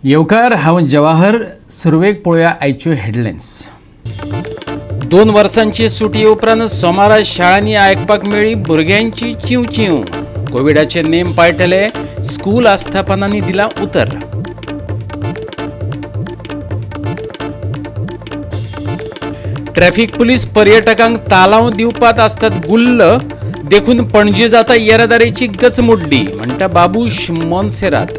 येवकार, हांव जवाहर. सुरवेक पळोवया आयच्यो हेडलायन्स. 2 वर्सांची सुटी उपरांत सोमारा शाळांनी आयकपाक मेळ्ळी भुरग्यांची चिंव चिंव. कोविडाचे नेम पाळटले, स्कूल आस्थापनांनी दिला उतर. ट्रॅफिक पुलीस पर्यटकांक तालांव दिवपात आसतात गुल्ल, देखून पणजे जाता येरादारीची गचमुड्डी, म्हणटा बाबूश मोन्सेरात.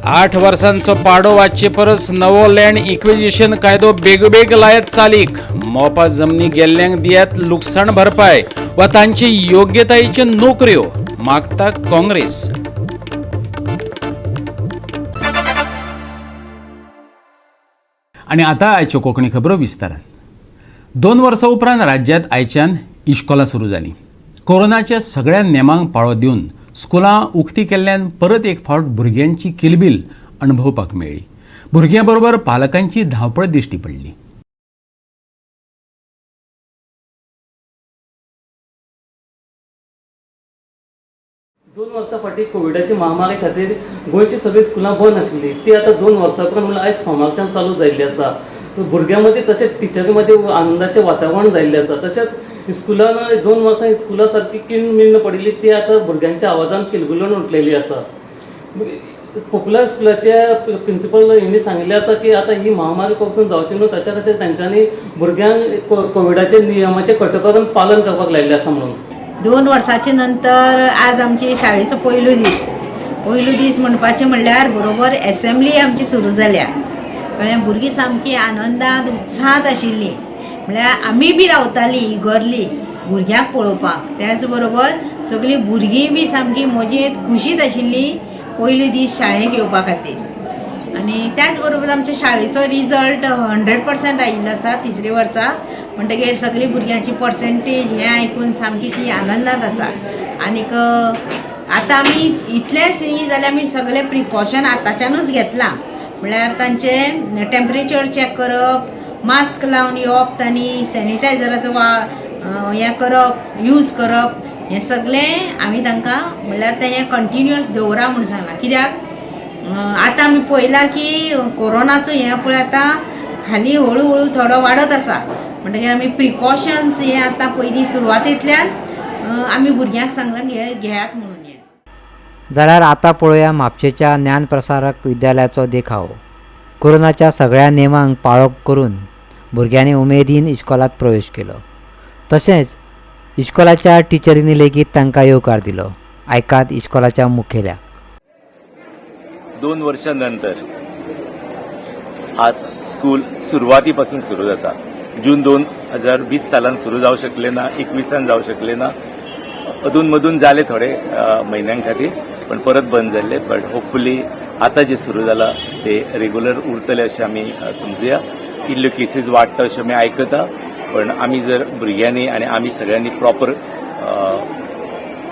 8 वर्सांचो पाडो वाचचे परस नवो लँड इक्विजिशन कायदो बेगोबेग लायत चालीक. मोपा जमनी गेल्ल्यांक दियात लुकसाण भरपाय वा तांचे योग्यतायेच्यो नोकऱ्यो, मागता काँग्रेस. आनी आतां आयच्यो कोंकणी खबरो विस्तारान. 2 वर्सां उपरांत राज्यांत आयच्यान इश्कोलां सुरू जालीं. कोरोनाच्या सगळ्या नेमांक पाळो दिवन स्कुलां उक्ती केल्ल्यान परत एक फावट भुरग्यांची किलबील अणभवपाक मेळ्ळी. भुरग्यां बरोबर पालकांची धांवपळ दिश्टी पडली. दोन वर्सां फाटीं कोविडाची महामारी खातीर गोंयची सगळीं स्कुलां बंद आशिल्लीं, ती आतां 2 वर्सां उपरांत म्हणल्यार आयज सोमारच्यान चालू जाल्ली आसा. सो भुरग्यां मदीं तशेंच टिचरी मदीं आनंदाचें वातावरण जाल्लें आसा. तशेंच स्कुलान 2 वर्सां स्कुलां सारकी किण मिण्ण पडिल्ली ती आतां भुरग्यांच्या आवाजान किलबिलून उठलेली आसा. पॉप्युलर स्कुलाचे प्रिंसिपल हेणी सांगिल्लें आसा की आतां ही महामारी परतून जावची न्हू, ताच्या खातीर तांच्यांनी भुरग्यांक कोविडाच्या नियमाचें कटकरण पालन करपाक लायिल्लें आसा म्हणून. 2 वर्साचे नंतर आज आमची शाळेचो पयलो दीस. पयलो दीस म्हणपाचें म्हणल्यार बरोबर एसेंब्ली आमची सुरू जाल्या. कळ्ळें, भुरगीं सामकी आनंदांत उत्साहांत आशिल्लीं. म्हणल्यार आमी बी रावतालीं इगर्ली भुरग्यांक पळोवपाक. त्याच बरोबर सगळीं भुरगीं बी सामकी मजेत खुशीत आशिल्लीं पयलो दीस शाळेक येवपा खातीर. आनी त्याच बरोबर आमच्या शाळेचो रिजल्ट 100% आयिल्लो आसा तिसरे वर्सा. म्हणटगीर सगळीं भुरग्यांची पर्सेंटेज हें आयकून सामकी ती आनंदांत आसा. आनीक आतां आमी इतलेंच न्ही जाल्यार आमी सगळें प्रिकॉशन आतांच्यानूच घेतलां. म्हळ्यार तांचें टेम्परेचर चॅक करप, मास्क लावन येवप, तांणी सॅनिटायझराचो वा हें करप, यूज करप, हें सगळें आमी तांकां म्हणल्यार तें हें कंटिन्युअस दवरा म्हूण सांगलां. कित्याक आतां आमी पळयलां की कोरोनाचो हें पळय आतां हालीं हळू हळू थोडो वाडत आसा. म्हणटगीर आमी प्रिकॉशन्स हे आतां पयलीं सुरवातेंतल्यान आमी भुरग्यांक सांगलां घेयात म्हणून. जाल्यार आतां पळोवया म्हापशेच्या ज्ञानप्रसारक विद्यालयाचो देखाव. कोरोनाच्या सगळ्या नेमांक पाळो करून भुरग्यांनी उमेदीन इश्कोलांत प्रवेश केलो. तशेंच इश्कोलाच्या टिचरींनी लेगीत तांकां येवकार दिलो. आयकात इश्कोलाच्या मुखेल्याक. 2 वर्षां नंतर आज स्कूल सुरवातीपासून सुरू जाता. जून 2020 सालान सुरू जावं शकले ना, 21 जावं शकले ना, अदून मदून जाले थोडे म्हयन्यां खातीर, पण परत बंद जाल्ले. बट होपफुली आतां जे सुरू जाला ते रेगुलर उरतले अशें आमी समजुया. इल्ल्यो केसीस वाडटा अशें आमी आयकता, पण आमी जर भुरग्यांनी आनी आमी सगळ्यांनी प्रॉपर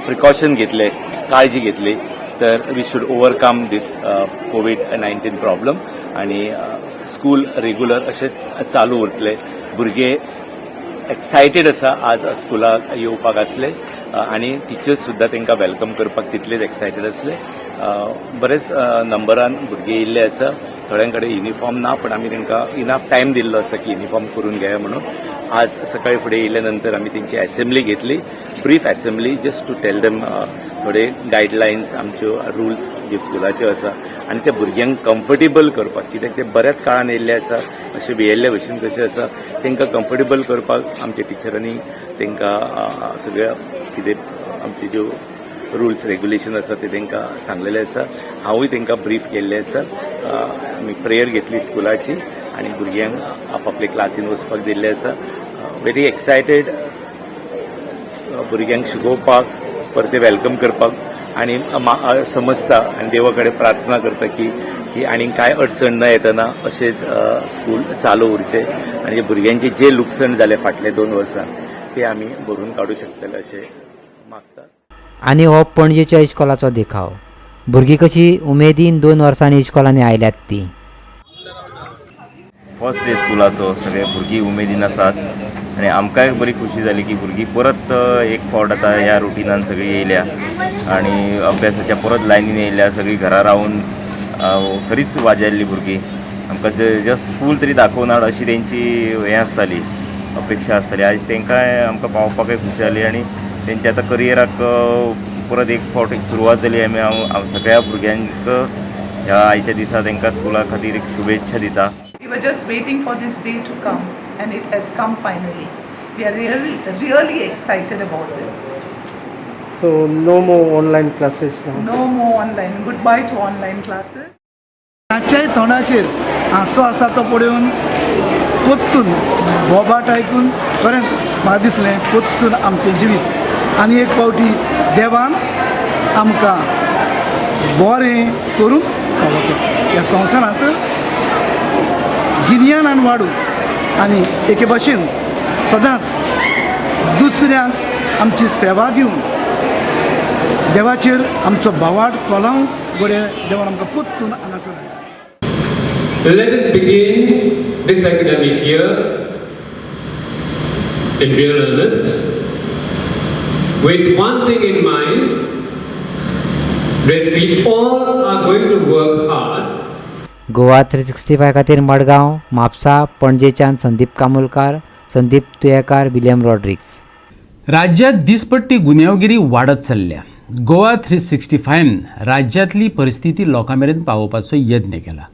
प्रिकॉशन घेतले, काळजी घेतली तर we should overcome this COVID-19 problem आनी स्कूल रेगुलर अशेंच चालू उरतले. भुरगे एक्सायटेड आसा आज स्कुलाक येवपाक आसले आनी टिचर्स सुद्दां तांकां welcome करपाक तितलेच एक्सायटेड आसले. बरेच नंबरान भुरगे येयल्ले आसा. थोड्यां कडेन युनिफॉर्म ना, पण आमी तांकां इनाफ टायम दिल्लो आसा की युनिफॉर्म करून घेया म्हणून. आज सकाळी फुडें येयल्या नंतर आमी तेंची एसेंब्ली घेतली, brief assembly, just to tell them थोडे गायडलायन्स, आमच्यो रुल्स ज्यो स्कुलाच्यो आसा आनी त्या भुरग्यांक कम्फर्टेबल करपाक, कित्याक ते बऱ्याच काळान येयल्ले आसा, अशे भियेल्ले भशेन कशे आसा, तांकां कम्फर्टेबल करपाक आमच्या टिचरांनी तांकां सगळ्या कितें आमच्यो ज्यो रुल्स रेग्युलेशन आसा ते तांकां सांगलेले आसा. हांवूय तांकां ब्रीफ केल्ले आसा. आमी प्रेयर घेतली स्कुलाची आनी भुरग्यांक आपापले क्लासीन वचपाक दिल्ले आसा. व्हेरी एक्सायटेड भुरग्यांक शिकोवपाक, परते welcome करपाक आनी समजता आनी देवा कडेन प्रार्थना करता की की आनी कांय अडचण न येतना अशेंच स्कूल चालू उरचें आनी भुरग्यांचें जें लुकसाण जालें फाटले 2 वर्सां ते आमी भरून काडूं शकतले अशें मागता. आनी हो पणजेच्या इश्कोलाचो देखाव. भुरगीं कशी उमेदीन 2 वर्सांनी इश्कोलांनी आयल्यात ती. फर्स्ट डे स्कुलाचो सगळे भुरगीं उमेदीन आसात आनी आमकांय बरी खुशी जाली की भुरगीं परत एक फावट आतां ह्या रुटिनान सगळीं येयल्या आनी अभ्यासाच्या परत लायनीन येयल्या. सगळीं घरा रावन खरीच वाजेल्ली भुरगीं. आमकां जस्ट स्कूल तरी दाखोवन हाड अशी तेंची हें आसताली, अपेक्षा आसताली. आयज तेंकांय आमकां पावपाकय खुशी जाली आनी तेंच्या आतां करियराक परत एक फावट एक सुरवात जाली. आमी हांव सगळ्या भुरग्यांक ह्या आयच्या दिसा तेंकां स्कुला खातीर एक शुभेच्छा दिता. We were just waiting for this day to come, and it has come finally. We are really, really excited about this. So no more online classes now. No more online. Goodbye to online classes. ताच्याय तोंडाचेर हांसो आसा तो पळोवन पोत्तून बोबाट आयकून खरेंच म्हाका दिसलें पोत्तून आमचें जिवीत आनी एक फावटी देवान आमकां बरें करूंक फावो केलें. ह्या संवसारांत गिन्यानान वाडूं आनी एके भाशेन सदांच दुसऱ्यांक आमची सेवा दिवन देवाचेर आमचो भावार्थ कोलावंक बरें देवान आमकां पोत्तून हांगासर हाडला. Let us begin this academic year in real earnest with one thing in mind, that we all are going to work hard. Goa 365 खातीर मडगांव, म्हापसा, पणजेच्यान संदीप कामुलकार, संदीप तुयेकार, विलियम रॉड्रिग्स. राज्यात दिसपट्टी गुन्यांवगिरी वाडत चल्ल्या. गोवा 365 राज्यांतली परिस्थिती लोकां मेरेन पावोवपाचो यत्न केला.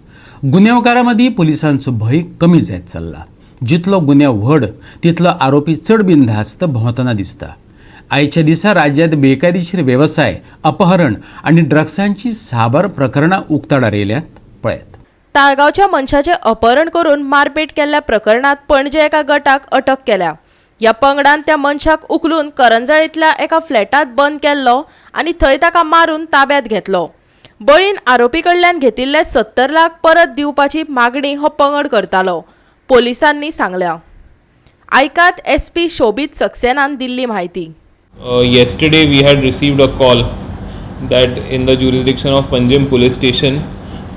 गुन्यांवकारां मदीं पुलिसांचो भंय कमी जायत चल्ला. जितलो गुन्यांव व्हड तितलो आरोपी चड बिनधास्त भोंवतना दिसता. आयच्या दिसा राज्यांत बेकायदेशीर वेवसाय, अपहरण आनी ड्रग्सांची साबार प्रकरणां उक्ताडार येयल्यात. पळयात. ताळगांवच्या मनशाचें अपहरण करून मारपेट केल्ल्या प्रकरणांत पणजे एका गटाक अटक केल्या. ह्या पंगडान त्या मनशाक उखलून करंजाळींतल्या एका फ्लॅटांत बंद केल्लो आनी थंय ताका मारून ताब्यात घेतलो. बळीन आरोपी कडल्यान घेतिल्ले 70 लाख परत दिवपाची मागणी हो पंगड करतालो, पोलिसांनी सांगल्या. आयकात एसपी शोबीत सक्सेनान दिल्ली म्हायती. Yesterday we had received a call that in the jurisdiction of Panjim police station,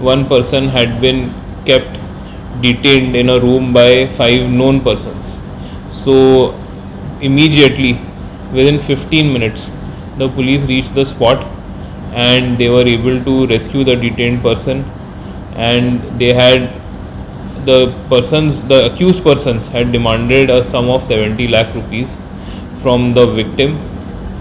one person had been kept detained in a room by five known persons. So immediately, within 15 minutes, the police reached the spot and they were able to rescue the detained person, and they had the persons the accused persons had demanded a sum of 70 lakh rupees from the victim,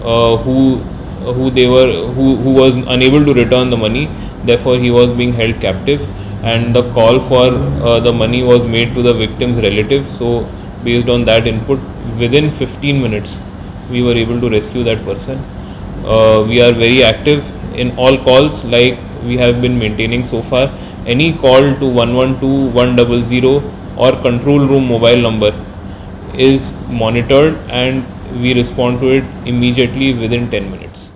who they were who was unable to return the money. Therefore, he was being held captive, and the call for the money was made to the victim's relative. So based on that input, within 15 minutes we were able to rescue that person. We are very active in all calls, like we have been maintaining so far. Any call to 112, 100 or control room mobile number is monitored and we respond to it immediately within 10 minutes.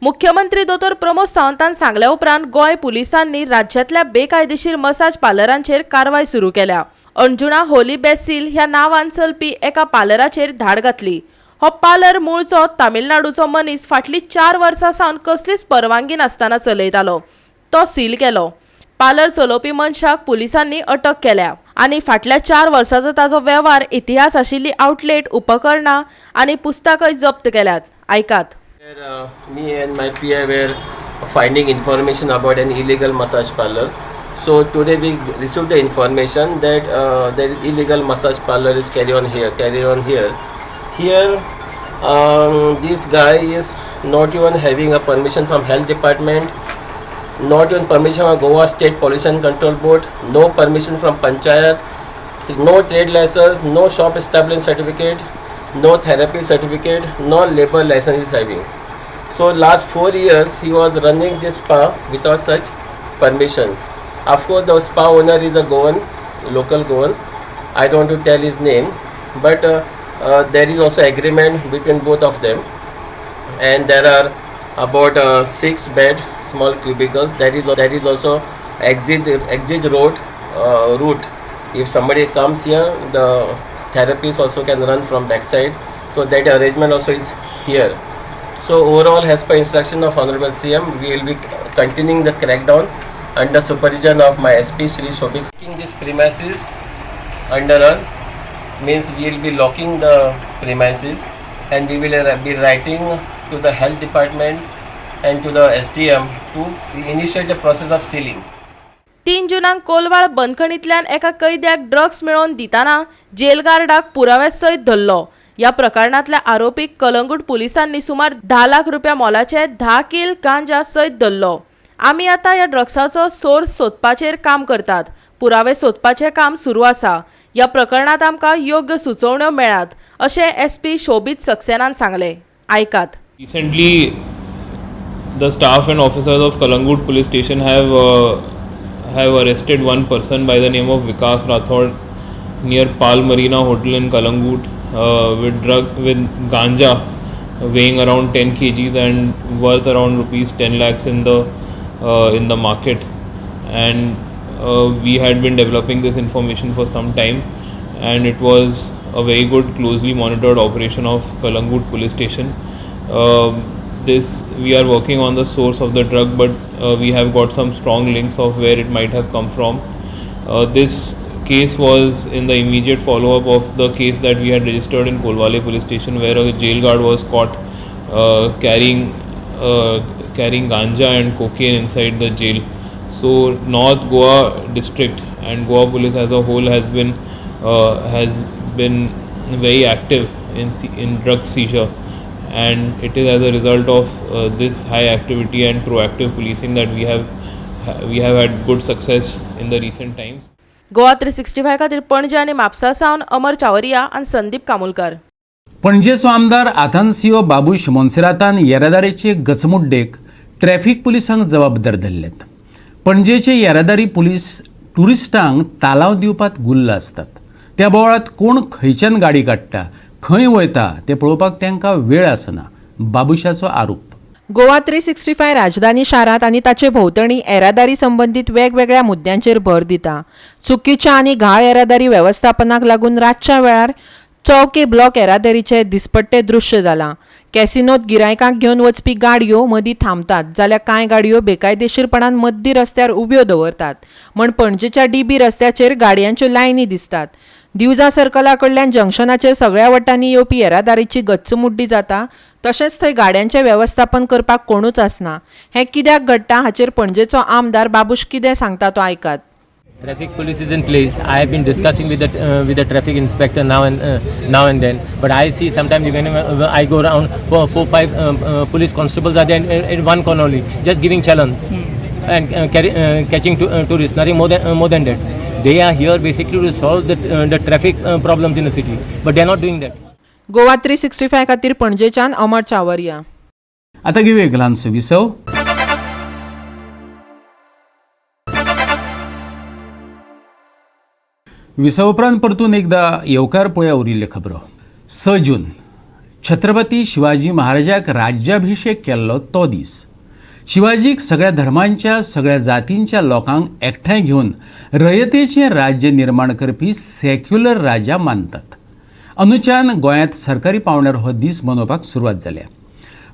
मुख्यमंत्री दोतोर प्रमोद सावंतान सांगल्या उपरांत गोंय पुलिसांनी राज्यांतल्या बेकायदेशीर massage पार्लरांचेर कारवाय सुरू केल्या. अंजुणा होली बेसिल ह्या नांवान चलपी एका पार्लराचेर धाड घातली. हो पार्लर मूळचो तामिळनाडूचो मनीस फाटलीं 4 वर्सां सावन कसलीच परवानगी नासतना चलयतालो. तो सील केलो. पार्लर चलोवपी मनशाक पुलिसांनी अटक केल्या आनी फाटल्या 4 वर्सांचो ताजो वेव्हार इतिहास आशिल्ली आउटलेट, उपकरणां आनी पुस्तकय जप्त केल्यात. आयकात. Where, me and my PI were finding information about an illegal massage parlor. So today we received the information that there is illegal massage parlor is carry on here, carry on here. Here, this guy is not even having a permission from health department, not even permission from Goa State Pollution Control Board, no permission from Panchayat, no trade license, no shop establishment certificate, no therapy certificate, no labor license is having. So last 4 years he was running this spa without such permissions. Of course, the spa owner is a Goan, local Goan. I don't want to tell his name, but there is also agreement between both of them, and there are about six bed small cubicles. There is also exit road route. If somebody comes here, the therapist also can run from backside. So that arrangement also is here. So overall, as per instruction of Honorable CM, we will be continuing the crackdown under supervision of my SP Shri Shobhit. Taking this premises under us. Means we will be locking the premises and we will be writing to the health department and to the SDM to initiate the process of sealing. 3 जुनाक Colvale बंदखणींतल्यान एका कैद्याक drugs मेळोवन दितना जेलगार्डाक पुराव्या सयत धरलो. ह्या प्रकरणांतल्या आरोपीक कलंगूट पुलिसांनी सुमार 10 लाख रुपया मोलाचे 10 किल गांजा सयत धरलो. आमी आतां ह्या ड्रग्साचो सोर्स सोदपाचेर काम करतात. पुरावे सोदपाचें काम सुरू आसा. ह्या प्रकरणांत आमकां योग्य सुचोवण्यो मेळ्ळ्यात अशें एसपी शोबीत सक्सेनान सांगलें. आयकात. Recently, the staff and officers of Calangute police station have arrested one person by the name of Vikas Rathod near Pal Marina Hotel in Calangute with ganja weighing around 10 kgs and worth around rupees 10 lakhs in the market. And we had been developing this information for some time, and it was a very good closely monitored operation of Calangute police station. This we are working on the source of the drug, but we have got some strong links of where it might have come from. This case was in the immediate follow-up of the case that we had registered in Colvale police station, where a jail guard was caught carrying ganja and cocaine inside the jail. So North Goa district and Goa police as a whole has been very active in drug seizure, and it is as a result of this high activity and proactive policing that we have had good success in the recent times. Goa 365 खातीर पणजे आनी म्हापसा सावन अमर चावरिया आनी संदीप कामुलकर. पणजेचो आमदार आतान्सियो Babush मोन्सेरातान येरादारीचे गचमुड्डेक traffic पुलिसांक जबाबदार धरल्यात. पणजेचे येरादारी police ट्युरिस्टांक तालाव दिवपात गुल्ल आसतात. त्या बोवाळांत कोण खंयच्यान गाडी काडटा, खंय वयता तें पळोवपाक तांकां वेळ आसना, बाबुशाचो आरोप. गोवा 365 राजधानी शारांत आनी ताचे भोंवतणी येरादारी संबंदीत वेगवेगळ्या मुद्द्यांचेर भर दिता. चुकीच्या आनी घाळ येरादारी वेवस्थापनाक लागून रातच्या वेळार चौके ब्लॉक येरादारीचे दिसपट्टे दृश्य जालां. कॅसिनोत गिरायकांक घेवन वचपी गाडयो मदीं थांबतात जाल्यार कांय गाडयो बेकायदेशीरपणान मद्दी रस्त्यार उब्यो दवरतात म्हण पणजेच्या डीबी रस्त्याचेर गाडयांच्यो लायनी दिसतात. दिवजा सर्कला कडल्यान जंक्शनाचेर सगळ्या वटांनी येवपी येरादारीची गच्चमुड्डी जाता. तशेंच थंय गाड्यांचें वेवस्थापन करपाक कोणूच आसना. हें कित्याक घडटा हाचेर पणजेचो आमदार बाबूश कितें सांगता तो आयकात. Traffic police is in place. I have been discussing with the traffic inspector now and then. But I see sometimes even I go around 4-5 police constables are there in one corner only, just giving challenge and catching tourists. Nothing more than that. They are here basically to solve the traffic problems in the city, but they are not doing that. Goa 365 खातीर पणजेच्यान अमर चावरिया. आता घेऊया एक ल्हानसो विसव. विसव उपरांत परतून एकदा येवकार पळया उरिल्ल्यो खबरो. 6 जून छत्रपती शिवाजी महाराजाक राज्याभिषेक केल्लो तो दीस. शिवाजीक सगळ्या धर्मांच्या सगळ्या जातींच्या लोकांक एकठांय घेवन रयतेचें राज्य निर्माण करपी सेक्युलर राजा मानतात. अनुच्यान गोंयांत सरकारी पावंड्यार हो दीस मनोवपाक सुरवात जाल्या.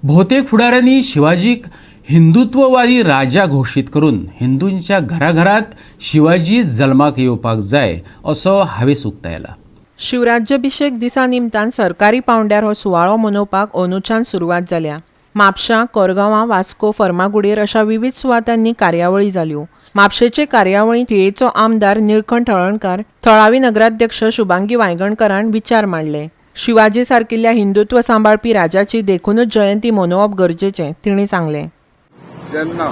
भोवतेक फुडाऱ्यांनी शिवाजीक हिंदुत्ववादी राजा घोशीत करून हिंदूंच्या घराघरात शिवाजी जल्माक येवपाक जाय असो हावेस उक्तायला. शिवराज्याभिषेक दिसा निमतान सरकारी पावंड्यार हो सुवाळो मनोवपाक अंदूच्यान सुरवात जाल्या. म्हापशां, कोरगांवां, वास्को, फर्मागुडयेर अशा विविध सुवातांनी कार्यावळी जाल्यो. म्हापशेचे कार्यावळींत थियेचो आमदार निळकंठ हळर्णकार, थळावी नगराध्यक्ष शुभांगी वायंगणकरान विचार मांडले. शिवाजी सारकिल्ल्या हिंदुत्व सांबाळपी राजाची देखूनच जयंती मनोवप गरजेचें तिणें सांगलें. जेन्ना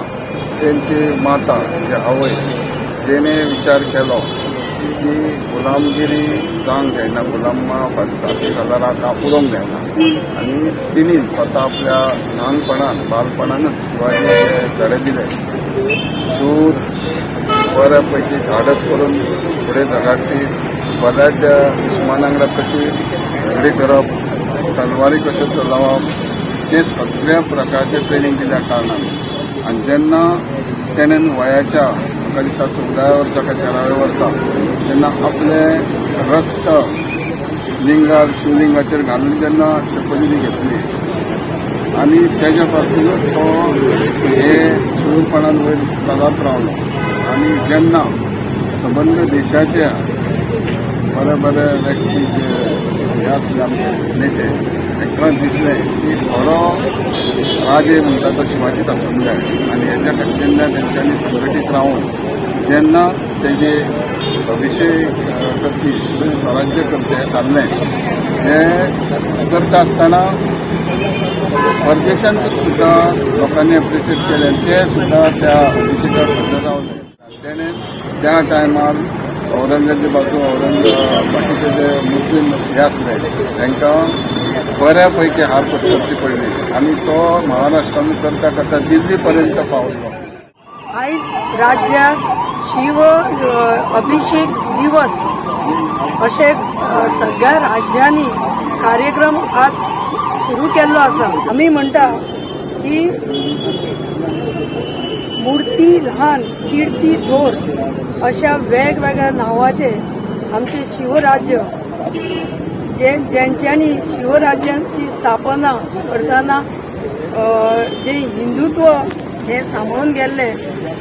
तेंची माता म्हणजे आवय जेणे विचार केलो की गुलामगिरी जावंक जायना, गुलामा सारकी जाल्यार आतां उरोंक जायना, आनी तिणी स्वता आपल्या ल्हानपणान बालपणानच शिवाजीचे धडे दिले. सूर बऱ्या पैकी धाडस करून फुडें झगडपी, बऱ्याच दुस्मानांक कशी झगडी करप, तलवारी कश्यो चलोवप, ते सगळ्या प्रकारचे ट्रेनींग दिल्या कारणान आनी जेन्ना तेणेन वयाच्या म्हाका दिसता 14व्या वर्सा काय 13व्या वर्सा जेन्ना आपलें रक्त लिंगार शिवलिंगाचेर घालून जेन्ना शपथविधी घेतली आनी तेज्या पासूनच तो हे सुरूपणान वयर चलत रावलो. आनी जेन्ना सबंद देशाच्या बरे बरे व्यक्ती जे हे आसले आमचे नेते, तांकां दिसलें की खरो राजे म्हणटा तो शिवाजीच आसूंक जाय. आनी हेज्या खातीर जेन्ना तेंच्यांनी संघटीत रावन जेन्ना तेजे अभिशेक करची, स्वराज्य करचें थारलें, हें करता आसतना परदेशांत सुद्दां लोकांनी एप्रिशिएट केलें आनी ते सुद्दां त्या अभिशेकाक हजर रावले. तेणें त्या टायमार औरंगजेबाचो बाकीचे जे मुस्लीम हे आसले तांकां बऱ्या पैकी हार पत्करची पडली आनी तो महाराष्ट्रान करता करता दिल्ली पर्यंत पावलो. आयज राज्यात शिव अभिषेक दिवस अशे सगळ्या राज्यांनी कार्यक्रम आज सुरू केल्लो आसा. आमी म्हणटा की मूर्ती ल्हान किर्ती थोर अशा वेगवेगळ्या नांवाचे आमचे शिवराज्य जे ज्यांच्यांनी शिवराज्यांची स्थापना करतना जे हिंदुत्व हे सांबाळून गेल्ले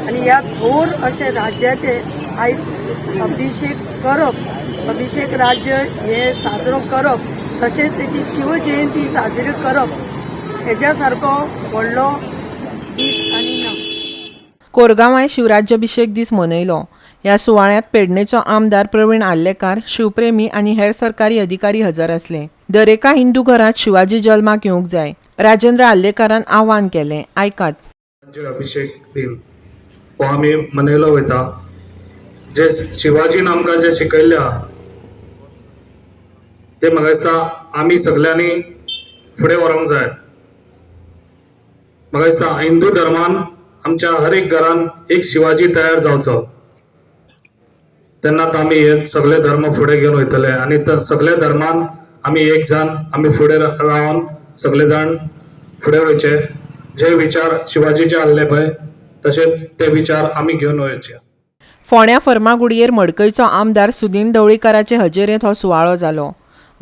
आनी ह्या थोर अशे राज्याचे आयज अभिषेक करप, अभिषेक राज्य हे साजरो करप, तशेंच तेची शिवजयंती साजरी करप हेज्या सारको व्हडलो दीस आनी ना. कोरगांवाय शिवराज्याभिषेक दीस मनयलो. ह्या सुवाळ्यांत पेडणेचो आमदार प्रवीण आर्लेकार, शिवप्रेमी आनी हेर सरकारी अधिकारी हजर आसले. दरेका हिंदू घरांत शिवाजी जल्माक येवंक जाय, राजेंद्र आर्लेकारान आवाहन केलें. आयकात. अभिषेक दिन हो आमी मनयलो वयता. जे शिवाजीन आमकां जे शिकयल्ले आहा ते म्हाका दिसता आमी सगल्यांनी फुडें व्हरूंक जाय. म्हाका दिसता हिंदू धर्मान आमच्या हर एक घरान एक शिवाजी तयार जावचो, तेन्नाच आमी हे सगळे धर्म फुडें घेवन वयतले आनी सगळे धर्मान आमी एक जाण आमी फुडें रावन सगळे जाण फुडें वयचे. जे विचार शिवाजीचे आहले पळय तशें ते विचार आमी घेवन वयचे. फोंड्या फर्मागुडयेर मडकयचो आमदार सुदीन ढवळीकाराचे हजेरेंत हो सुवाळो जालो.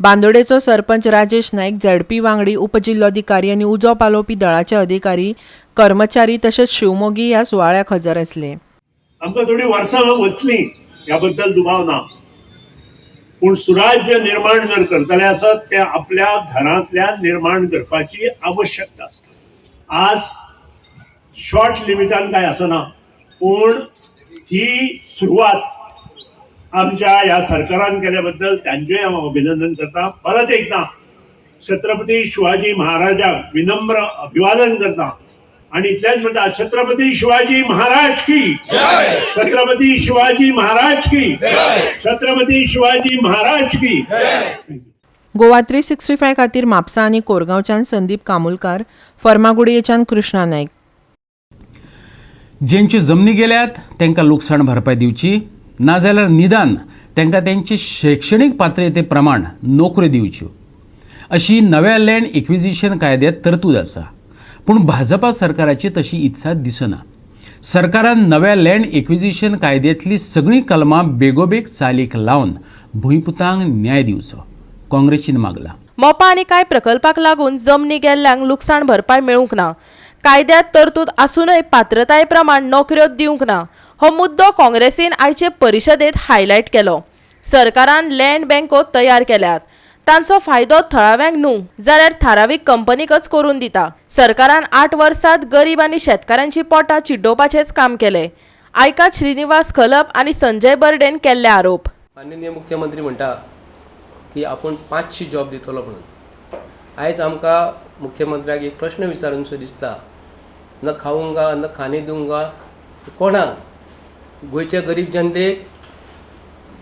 बांदोडेचो सरपंच राजेश नायक, झेडपी वांगडी, उपजिल्लोधिकारी आनी उजो पालोवपी दळाचे अधिकारी, कर्मचारी तशेंच शिवमोगी ह्या सुवाळ्याक हजर आसले. आमकां थोडी वर्सां वतली ह्या बद्दल दुबाव ना, पूण सुराज्य निर्माण जर करतले आसत ते आपल्या घरांतल्यान निर्माण करपाची आवश्यकता आसता. आज शॉर्ट लिमिटान काय आसना, पूण ही सुरवात आमच्या ह्या सरकारान केल्या बद्दल तांचें हांव अभिनंदन करता. परत एकदां छत्रपती शिवाजी महाराजाक विनम्र अभिवादन करता आनी इतलेंच म्हणटा, छत्रपती शिवाजी महाराज की जय, छत्रपती शिवाजी महाराज की जय, छत्रपती शिवाजी महाराज की जय. गोवा 365 खातीर म्हापसा आनी कोरगांवच्यान संदीप कामुलकार, फर्मागुडयेच्यान कृष्णा नायक. जेंची जमनी गेल्यात तांकां लुकसाण भरपाय दिवची, नाजाल्यार निदान तांकां तेंची शैक्षणीक पात्रते प्रमाण नोकऱ्यो दिवच्यो अशी नव्या लँड एक्विजिशन कायद्यांत तरतूद आसा. पूण भाजपा सरकाराची तशी इत्सा दिसना. सरकारान नव्या लँड एक्विजिशन कायद्यांतली सगळीं कलमां बेगोबेग चालीक लावन भुंयपुतांक न्याय दिवचो, काँग्रेसीन मागला. मोपा आनी कांय प्रकल्पाक लागून जमनी गेल्ल्यांक लुकसाण भरपाय मेळूंक ना. कायद्यांत तरतूद आसूनय पात्रताये प्रमाण नोकऱ्यो दिवंक ना. हो मुद्दो काँग्रेसीन आयचे परिशदेंत हायलायट केलो. सरकारान लँड बँको तयार केल्यात, तांचो फायदो थळाव्यांक न्हू जाल्यार थारावीक कंपनीकच करून दिता. सरकारान 8 वर्सांत गरीब आनी शेतकारांची पोटां चिड्डोवपाचेंच काम केलें. आयकात श्रीनिवास खलप आनी संजय बर्डेन केल्ले आरोप. माननीय मुख्यमंत्री म्हणटा की आपूण 500 जॉब दितलो म्हणून. आयज आमकां मुख्यमंत्र्याक एक प्रश्न विचारूनसो दिसता, न खाऊंगा न खाने दूंगा कोणाक? गोंयच्या गरीब जनतेक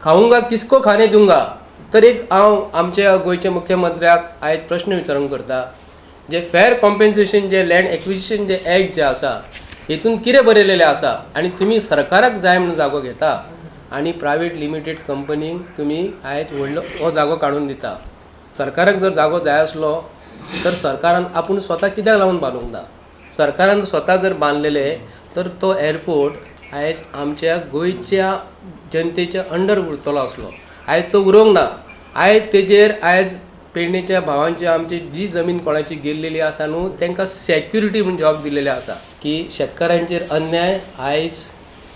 खाऊंगा किसको खाने दूंगा? तर एक हांव आमच्या गोंयच्या मुख्यमंत्र्याक आयज प्रश्न विचारूंक करता, जे फेर कॉम्पेन्सेशन जे लँड एक्विजिशन जे एक्ट जे आसा हेतून कितें बरयलेलें आसा आनी तुमी सरकाराक जाय म्हणून जागो घेता आनी प्रायवेट लिमिटेड कंपनीक तुमी आयज व्हडलो हो जागो काडून दिता. सरकाराक जर जागो जाय आसलो तर सरकारान आपूण स्वता कित्याक लावन बांदूंक ना? सरकारान स्वता जर बांदलेले तर तो एअरपोर्ट आयज आमच्या गोंयच्या जनतेच्या अंडर उरतलो आसलो. आयज तो उरोंक ना. आयज तेजेर आयज पेडणेच्या भावांची आमची जी जमीन कोणाची गेल्लेली आसा न्हू तांकां सेक्युरिटी म्हूण जॉब दिलेले आसा की शेतकारांचेर अन्याय आयज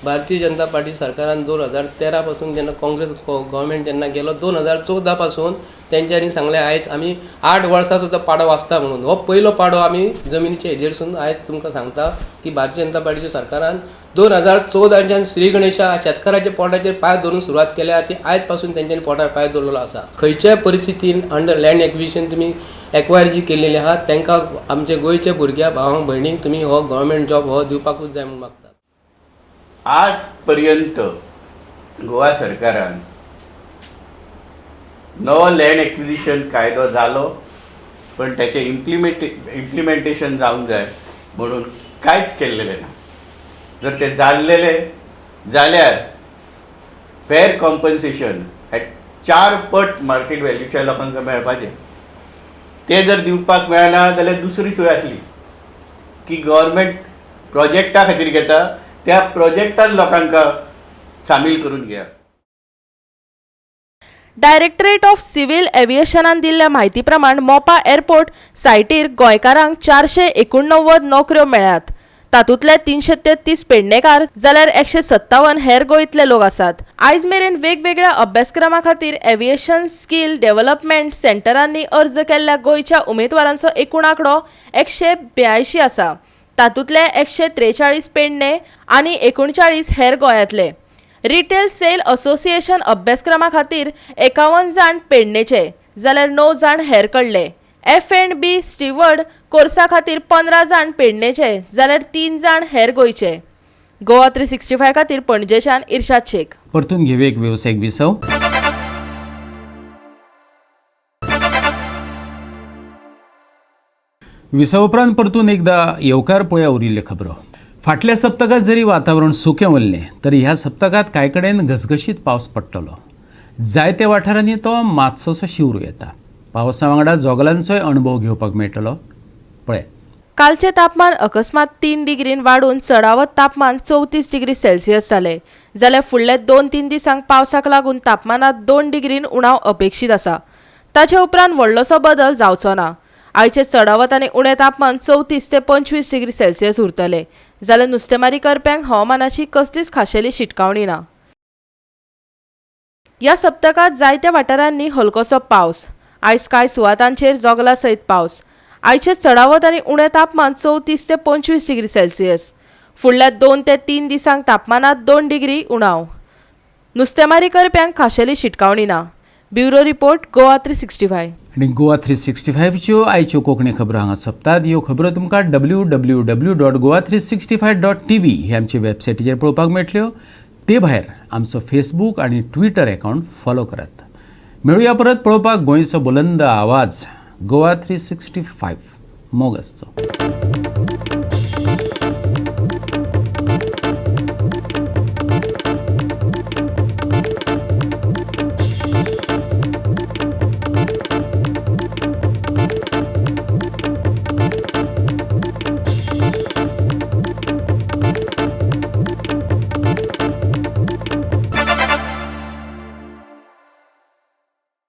भारतीय जनता पार्टी सरकारान 2013 पासून जेन्ना काँग्रेस गव्हर्मेंट जेन्ना गेलो 2014 पासून तेंच्यांनी सांगलें आयज आमी 8 वर्सां सुद्दां पाडो आसता म्हणून. हो पयलो पाडो आमी जमिनीच्या हेजेरसून आयज तुमकां सांगता की भारतीय जनता पार्टीच्या सरकारान 2014च्यान श्री गणेशा शेतकाराच्या पोटाचेर पांय धरून सुरवात केल्या ती आयज पासून तेंच्यांनी पोटार पांय दवरलेलो आसा. खंयच्याय परिस्थितीन अंडर लँड एक्विजिशन तुमी एक्वायर जी केलेली आहा तांकां आमच्या गोंयच्या भुरग्या भावांक भयणींक तुमी हो गव्हर्मेंट जॉब हो दिवपाकूच जाय म्हूण मागता. आज पर्यंत गोवा सरकारान नवो लँड एक्विजिशन कायदो जालो पण त्याचे इम्प्लिमेंटेशन जावंक जाय म्हणून कांयच केल्लेलें ना. जर ते जाल्लेले जाल्यार फेर कॉम्पन्सेशन एट 4 पट मार्केट व्हॅल्यूच्या लोकांक मेळपाचें, ते जर दिवपाक मेळना जाल्यार दुसरी सोय आसली की गव्हर्मेंट प्रोजेक्टा खातीर घेता त्या प्रोजेक्टान लोकांक सामील करून घेया. डायरेक्टरेट ऑफ सिव्हिल एव्हिएशनान दिल्ल्या म्हायती प्रमाण मोपा एअरपोर्ट सायटीर गोंयकारांक 489 नोकऱ्यो मेळ्ळ्यात. तातूंतले 333 पेडणेकार जाल्यार 157 हेर गोंयतले लोक आसात. आयज मेरेन वेगवेगळ्या अभ्यासक्रमा खातीर एव्हिएशन स्किल डेव्हलपमेंट सेंटरांनी अर्ज केल्ल्या गोंयच्या उमेदवारांचो एकूण आंकडो 182 आसा. तातूंतले 143 पेडणे आनी 39 हेर गोंयांतले. रिटेल सेल असोसिएशन अभ्यासक्रमा खातीर 51 जाण पेडणेचे जाल्यार 9 जाण हेर कडले. F&B steward कोर्सा खातीर 15 जाण पेडणेचे जाल्यार 3 जाण हेर गोंयचे. गोवा 365 खातीर पणजेच्यान इर्शाद शेख. परतून घेवया एक वेवसायीक विसव. विसव उपरांत परतून एकदा येवकार पळया उरिल्ल्यो खबरो. फाटल्या सप्तकांत जरी वातावरण सुकें उरलें तरी ह्या सप्तकांत कांय कडेन घसघशीत पावस पडटलो. जायत्या वाठारांनी तो मातसोसो शिवरू येता. पावसा वांगडा जोगलांचोय अणभव घेवपाक मेळटलो. पळयात. कालचें तापमान अकस्मात 3 डिग्रीन वाडून चडावत तापमान 34 डिग्री सेल्सियस जालें जाल्यार फुडल्या 2-3 दिसांक पावसाक लागून तापमानांत 2 डिग्रीन उणाव अपेक्षीत आसा. ताचे उपरांत व्हडलोसो बदल जावचो ना. आयचें चडावत आनी उणें तापमान 34 ते 25 डिग्री सेल्सियस उरतलें जाल्यार नुस्तेमारी करप्यांक हवामानाची कसलीच खाशेली शिटकावणी ना. ह्या सप्तकांत जायत्या वाठारांनी हलकोसो पावस. आयज कांय सुवातांचेर जोगला सयत पावस. आयचें चडावत आनी उणें तापमान 34 ते 25 डिग्री सेल्सियस. फुडल्या 2 ते 3 दिसांक तापमानांत 2 डिग्री उणाव. नुस्तेमारी करप्यांक खाशेली शिटकावणी ना. Bureau report, Goa 365. आनी गोवा 365च्यो आयच्यो कोंकणी खबरो हांगा सोंपतात. ह्यो खबरो तुमकां www.goa365.tv हे आमचे वेबसायटीचेर पळोवपाक मेळटल्यो. ते भायर आमचो फेसबूक आनी ट्विटर अकावंट फॉलो करात. मेळुया परत पळोवपाक गोंयचो बुलंद आवाज गोवा 365. मोग आसचो.